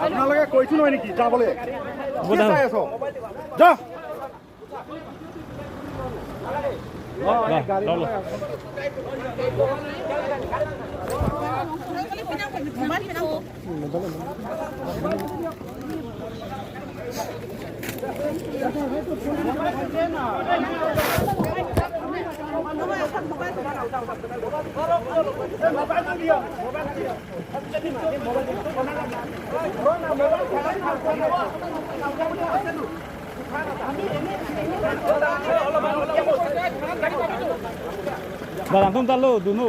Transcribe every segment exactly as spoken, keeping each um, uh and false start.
আপোনালোকে কৈছো নহয় নেকি যাবলৈ? কি চাই আছ? যা। Barang tum talu dunu.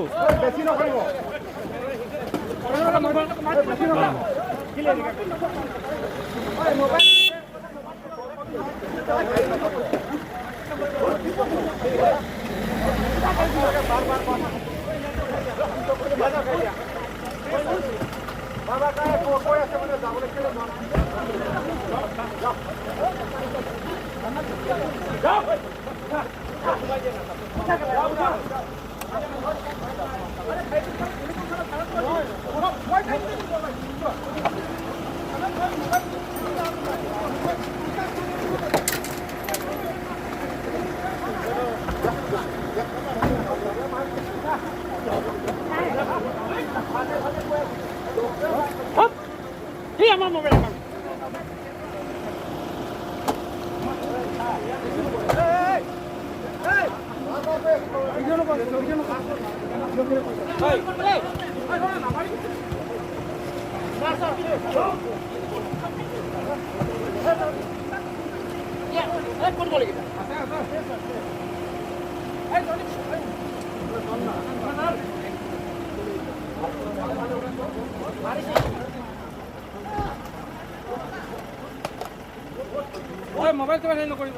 Oi, mobile কিবা হেৰি নকৰিব।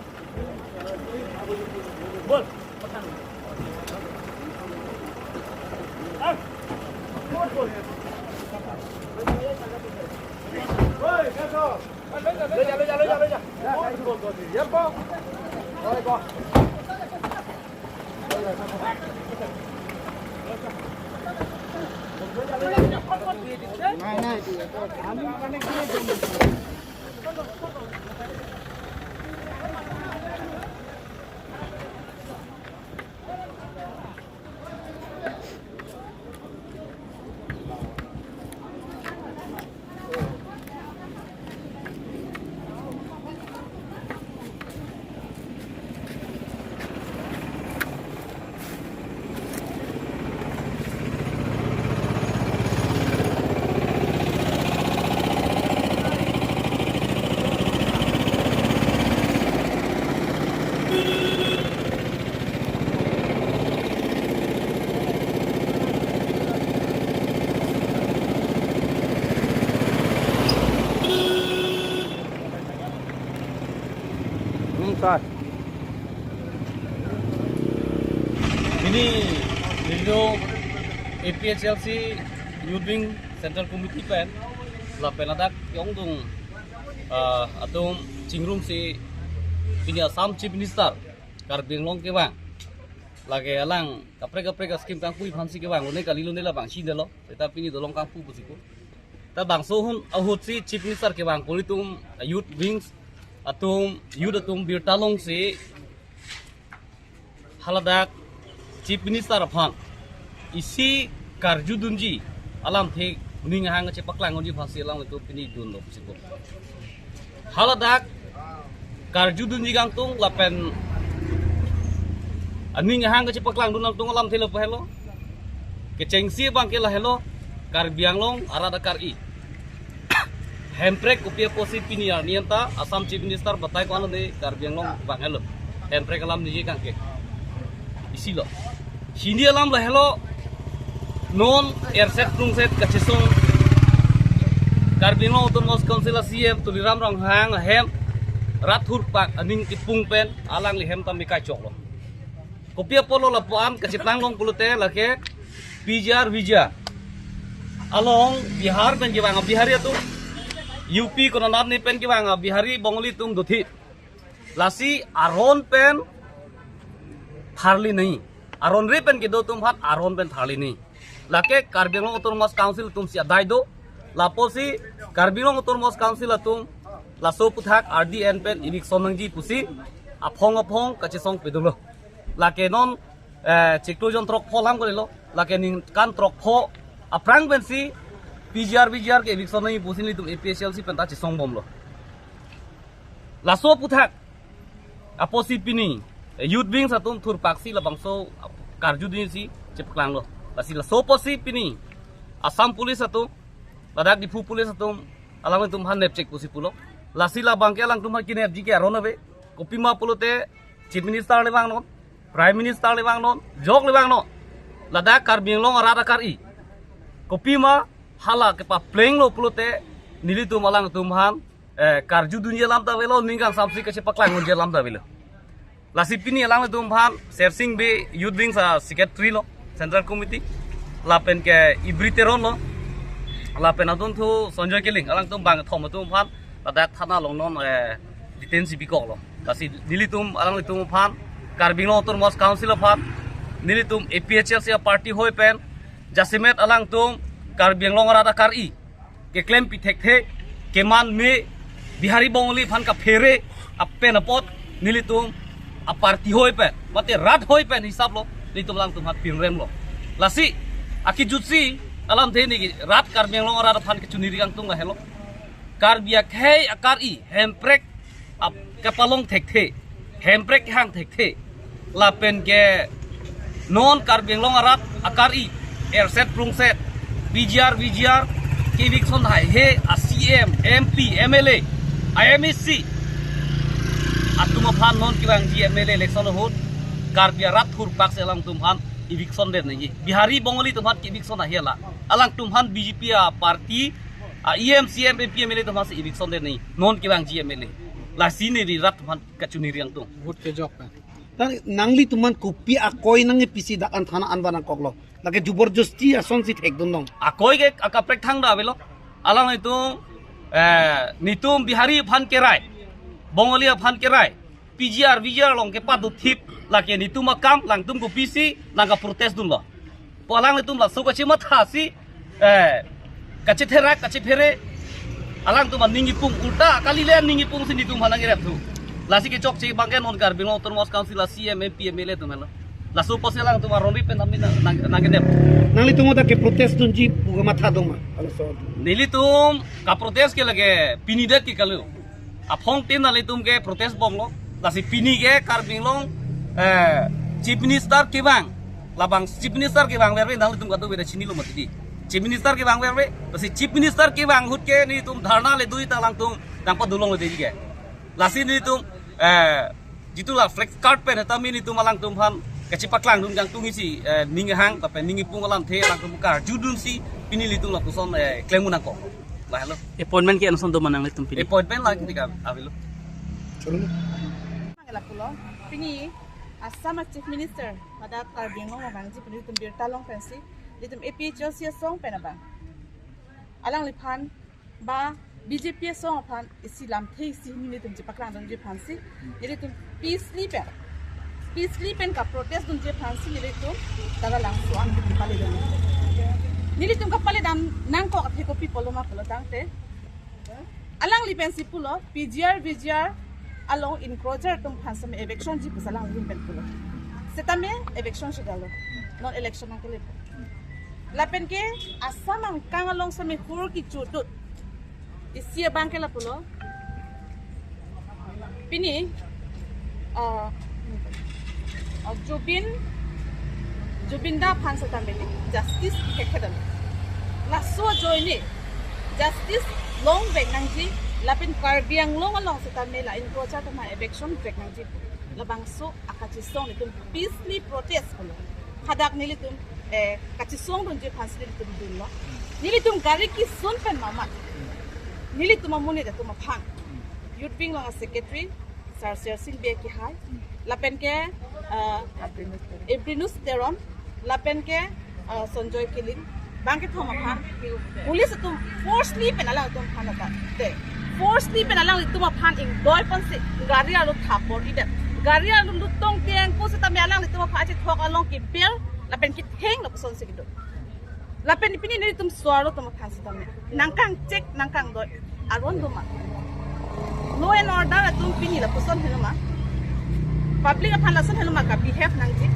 বল। ঐ, লৈ যা, লৈ যা, লৈ যা, লৈ যা। বল, বল, বল। ইয়াৰ পৰা। ঐ, ক। Hmm, sir. Pini, pini A P H L C Youth Wing Central Committee pen lapen ladak yongdung, ah, atum chingrumsi pini Assam Chief Minister Karbi Anglong kevang, lake alang kaprek kaprek a-scheme kangpui aphansi kevang, lone kali lone labang si delo, seta pini dolong kangpu pusi ko. Ta bangso ahut, ahutsi Chief Minister kevang pu ilitum youth wings atum, youth atum birta longsi haladak Chief Minister aphan isi karjudunji alamthe aning ahang chepaklangdunji aphansi alanglitum pini dunlo pusi ko. Haladak karjudunji kangtung lapen aning ahang kachepaklangdun kangtung alamthe lapu helo. Kechengsi abang ke lahelo, Karbi Anglong arat akar-i. Hemprek kopi apotsi pini arni anta Assam Chief Minister batai ko-an lone Karbi Anglong vang helo. Hemprek alam niji kangke. Isi lo. Hini alam lahelo, non erset prungset kachesong Karbi Anglong Autonomous Council a C E M Tuliram Ronghang ahem rat thurpak aning kipung pen alangli hem tame kachoklo. Kopi apotlo lapu-an kacheplang long pulote lake P G R V G R along Bihar pen kevang a Bihari atum, U P konat ni pen kevang a Bihari Bongali atum dothip. Lasi aron pen tharli nangji. Aron ri pen kedo atum aphan aron pen tharli nangji. Lake Karbi Anglong Autonomous Council atum si adai do. Lapusi Karbi Anglong Autonomous Council atum laso aphuthak R D N pen eviction nangji pusi aphong aphong kachesong pedolo. Lake non, eh, chiklo jon throkpho alam kalilo. Lake ningkan throkpho aphrang pensi P G R V G R ke eviction nangji pusi nelitum A P H L C pen ta chesong bomlo. Laso aphuthak apotsi pini, eh, youth wings atum thurpaksi labangso karjudunsi chepaklanglo. Lasi laso apotsi pini Assam Police atum, ladak Diphu Police atum, alanglitum aphan nepchek pusi pulo. Lasi labangke alangtum aphan kinepji ke aron ave. Kopima pulote Chief Minister le vangnon, Prime Minister le vangnon, jok le vangnon. Ladak Karbi Anglong arat akar-i. Kopima hala kepaplenglo pulote nelitum alangtum aphan, eh, karjudunji alam ta avelo, ningkan samsi kachepaklang unji alam ta avelo. Lasi pini alanglitum aphan Sersing Bey Youth Wings a Secretary lo, Central Committee. Lapen ke Ibri Teron lo. Lapen adunthu Sanjoy Killing. Alangtum bangkethom atum aphan ladak thana along non, eh, detain si bikoklo. Lasi nelitum alanglitum aphan, Karbi Anglong Autonomous Council aphan, nelitum A P H L C a party ahoi pen jasemet alangtum Karbi Anglong arat akar-i keklem pithekthe, keman me, Bihari Bongali aphan kaphere apen apot nelitum a party ahoi pen, mate rat ahoi pen hisaplo, nelitum alangtum aphan pinremlo. Lasi akejutsi alamthe neli rat Karbi Anglong arat aphan kachiniri kangtung lahelo. Karbi akhei akar-i Hemprek ap-, kapalong thekthe, Hemprek hang thekthe. Lapen ke non Karbi Anglong arat akar-i, erset prungset, P G R, V G R, ke eviction haihe a C M, M P, M L A, a M A C atum aphan non kevangji M L A election ahut Karbi arat thurpaksi alangtum aphan eviction det nangji. Bihari Bongali atum aphan ke eviction ahi ala. Alangtum aphan B J P a party, a E M, C E M, M P, M L A atum aphansi eviction det nangji. Non kevangji M L A. Lasi neli rat atum aphan kachiniri kangtung. Vote kejok pen. Tan nanglitum aphan kopi akoi nangkepisi dak an thana an ba nangkoklo. Lake jubor justi asonsi thekdun long. Akoi ke akaprek thangta avelo. Alanglitum, eh, nelitum Bihari aphan kerai, Bongali aphan kerai, P G R, V G R along kepadothip, lake nelitum akam, alangtum kopisi nangkaprotest dunlo. Pu alanglitum laso kachimathasi, eh, kachitherak, kachiphere, alangtum aning kipung, ulta kali le aning kipungsi nelitum aphan nangrepthu. Lasi kechokche abangke non Karbi Anglong Autonomous Council a C E M, M P, M L A atum helo. Laso apotsi alangtum aron ri pen tame nang, nang, nangkenep. Nanglitum ta keprotest dunji pu kamatha dong ma? Laso. Nelitum kaprotest ke lake pini det ke kali. Aphongtin nanglitum keprotest bomlo. Lasi pini ke Karbi Anglong, eh, Chief Minister kevang. Labang Chief Minister kevang verve nanglitum kadokave ta chinilo mati di. Chief Minister kevang verve. Lasi Chief Minister kevang ahut ke nelitum dharna le dui ta alangtum nangpadolongledeji ke. Lasi nelitum, eh, jitu la flag card pen tame nelitum alangtum aphan kachepaklang dun kangtung isi, eh, ning hang, lapen ning kipung alamthe alangtum karjudunsi pini nelitum lapuson, eh, klem nangkok. Lahelo. Appointment ke-en ason do ma nanglitum pini? Appointment lake tika avelo. Mangala pulo, pini Assam a Chief Minister, ladak Karbi Anglong vangji pini nelitum birta long pensi, nelitum A P H L C asong pen abang, alangliphan ba B J P asong aphan isi lamthe isi hini nelitum chepaklang dunji aphansi, nelitum peacefully pen, peacefully pen kaprotest dunji aphansi nelitum Taralangso an nelitum pale dam. Nelitum kapale dam nangkok athe kopi pulo ma pulo tangte, alangli pensi pulo, P G R, V G R along encroacher atum aphan seme eviction ji pusi alangli pen pulo. Setame eviction si dalo. Non election nangkele. Lapen ke Assam angkang along seme hur kichudut. Isi abangke lapulo. Pini, ah, ah, Zubeen, Zubeen da aphan setame justice kekhe dam. Laso ajoine justice longvek nangji, lapen Karbi Anglong along setame la encroacher atum aphan eviction vek nangji. Labangso akachisong nelitum peacefully protest pulo. Hadak nelitum, eh, kachisong dunji aphansi nelitum dunlo. Nelitum gari kisun pen mamat. Nelitum amonit atum aphan, Youth Wing along a-secretary Sar Ser Sing Bey kehai, lapen ke, ah, Abrinus Teron, lapen ke, ah, Sanjoy Killing, bang kethom aphan police atum forcefully pen alangtum aphan atat te, forcefully pen alangtum aphan ingdoi ponsi gari arlo thap bor-idet, gari arlo lut tong teng ko setame alangtum aphan achethok along kebel lapen ketheng lapusonsi kedo. Lapen pini nelitum so-arlo atum aphan setame nangkangchek nangkangdoi aron doma? Law and order atum pini lapuson helo ma? Public aphan lason helo ma ka-behave nangji?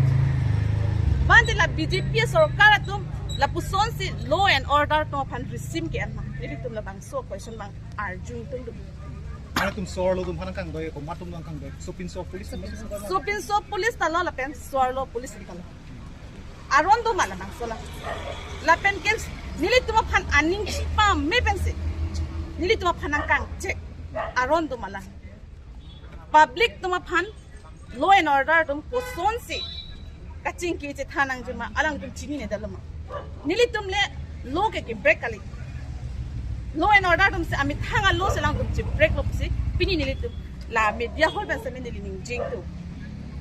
Bang te la B J P sorkar atum lapusonsi law and order atum aphan risim ke-en ma? Nelitum labangso question bang arju tungduk. Nelitum so-arlo atum aphan nangkangdoi, komat atum nangkangdoi? Sopinso police. Sopinso police ta lo lapen so-arlo police ta lo. Aron doma labangso la? Lapen ke nelitum aphan aning chipame pensi nelitum aphan nangkangchek aron doma la? Public atum aphan law and order atum kosonsi kachingki chethan nangji ma alangtum chinine detlo ma? Nelitum le law ke ke-break kali. Law and order atum si amethang a-law si alangtum che-break lo pusi pini nelitum la media hall pen setame neli ningjing tu.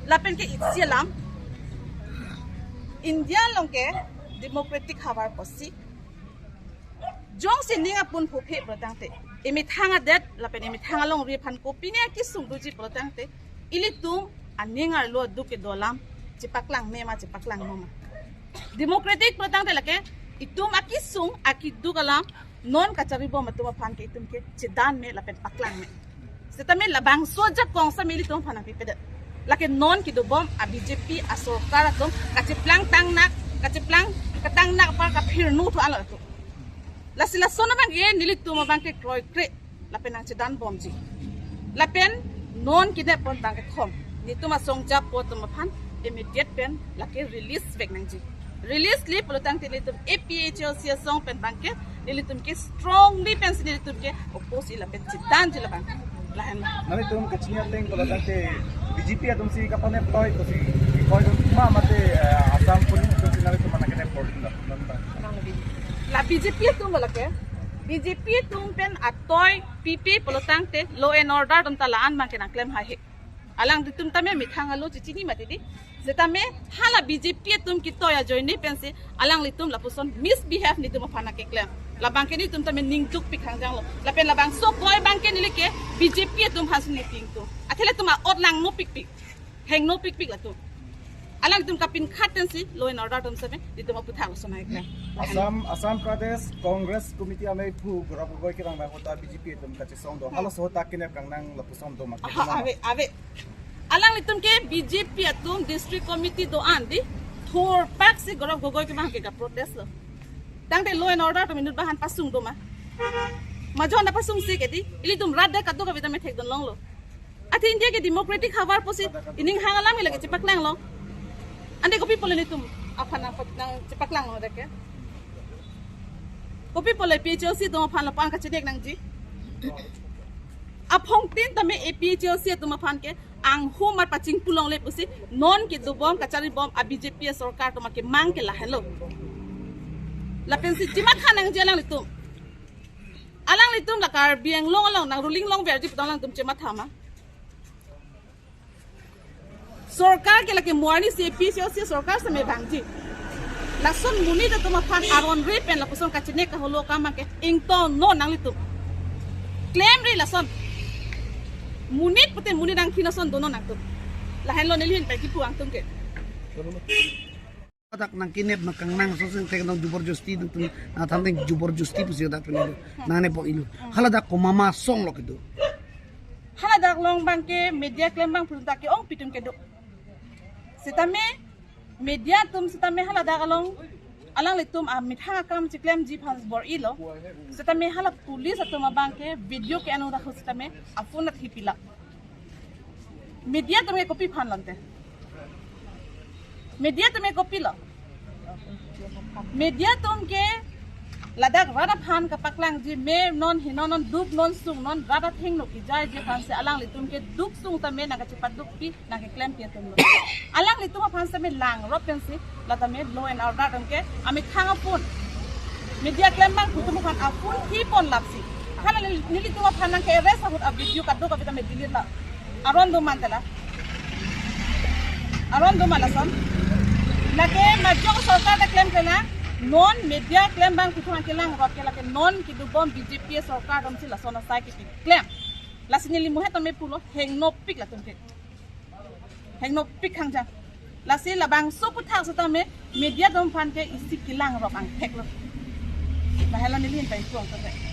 Lapen ke isi alam, India along ke democratic havar pusi jongsi ning apun phuphe pulo tangte, emethang adet lapen emethang alongri aphan kopine akesung doji pulo tangte, ilitum aning arlo aduk kedo alam chepaklang me ma, chepaklang no ma? Democratic pulo tangte lake itum akesung akeduk alam non kachari bom atum aphan ke itum ke chedan me lapen paklang me. Setame labangso ajakong setame ilitum aphan nangpipedet. Lake non kedo bom a-B J P asorkar atum kacheplang tangnak, kacheplang katangnak apar kaphirnu thu alo atum. Lasi lason abang ke nelitum abang ke kroikre lapen nangchedan bomji. Lapen non kine pon bang kethom, nelitum asong japo atum aphan immediate pen lake release vek nangji. Release le pulo tangte nelitum A P H L C asong pen bang ke nelitum ke strongly pensi nelitum ke oppose lapen chedanji labang. Lahenlo. Nanglitum kachini ateng pulo tangte B J P atum si kapanep toi to si koi ma mate, eh, Assam Police atum si nanglitum mana kenep toi na? La B J P atum lake, B J P atum pen atoi pipe pulo tangte law and order atum ta la-an bang ke nangklem haihe. Alanglitum tame methang a-law chechini mati di. Setame hala B J P atum ketoi ajoine pensi alanglitum lapuson misbehave nelitum aphan nangkeklem. Labang ke nelitum tame ning dukpik hangjang lo. Lapen labangso koi bang ke neli ke B J P atum aphan si neli ning duk. Athe ilitum a-ot langno pikpik, hengno pikpik latum. Alanglitum kapinkhat pensi law and order atum setame nelitum aputhak lason nangkeklem. Assam, Assam Pradesh Congress Committee ameiphu Gaurav Gogoi kevangvang ahut ta B J P atum kachesong do. Hmm. Halaso ahut ta kenep kangnang lapuson do ma? Aha, ave, ave. Alanglitum ke B J P atum district committee do-an di thurpak si Gaurav Gogoi kevang ke kaprotest lo. Tangte law and order atum inut abang aphan pasung do ma? Majon aphan pasung si ke di, ilitum rat dak kadokave ta methek dun longlo. Athe India ke democratic havar pusi ining hang alam ke lake chepaklang lo. Ante kopi pulo nelitum aphan nang, nangchepaklang lo dak ke? Kopi pulo A P H L C atum aphan lapu-an kachenek nangji? Aphongtin tame A P H L C atum aphan ke anghumar pachingpu longle pusi non kedo bom kachari bom a-B J P asorkar atum akemang ke lahenlo. Lapensi chematha nangji alanglitum. Alanglitum la Karbi Anglong along nang ruling longverji pu alanglitum chematha ma? Sorkar ke lake mo arni si A P H L C sorkar setame vangji. Lason monit atum aphan aron re pen lapuson kachenek kaholo akam ke ingtonnon nanglitum. Klemre lason. Monit pute monit angkhin ason donon nangtum. Lahenlo neli ahin pen kipu angtum ke. Dak nangkenep nangkangnang ason si tek nang jubor josti nangtum, nangthan teng jubor josti pusi dak pen nangnep bom-ilo. Hala dak komat ma asong lo kedo? Hala dak along bang ke media klem bang pun dak ke ongpi atum kedo. Setame media atum setame hala dak along alanglitum amethang akam cheklemji aphan bor-ilo. Setame hala police atum abang ke video ke-en un ahut setame aphone athi pila. Media atum ke kopi aphan lo ante? Media atum ke kopilo? Media atum ke ladak rat aphan kapaklangji me non heno non duk non sung non rat athengno kejaiji aphan si alanglitum ke duk sung tame nangkachepadukpi nangkeklempi atum lo. Alanglitum aphan setame langrop pensi la tame law and order atum ke amethang aphone, media klem bang atum aphan aphone thi pon lapsi Hala neli, nelitum aphan nangke-arrest ahut a-video kadokave tame delete la. Aron do man tela. Aron do man lason. Lake majok sorkar ta klem klemlang. Non media klem abang kuthung kelang rot ke lake non kedobom B J P sorkar atum si lason asai kepi klem. Lasi neli muhet tame pulo hengno pik latum ke. Hengno pik hangjang. Lasi labangso aputhak setame media atum aphan ke isi kelang rok angthek lo. Lahelo neli hin pai tuang tame.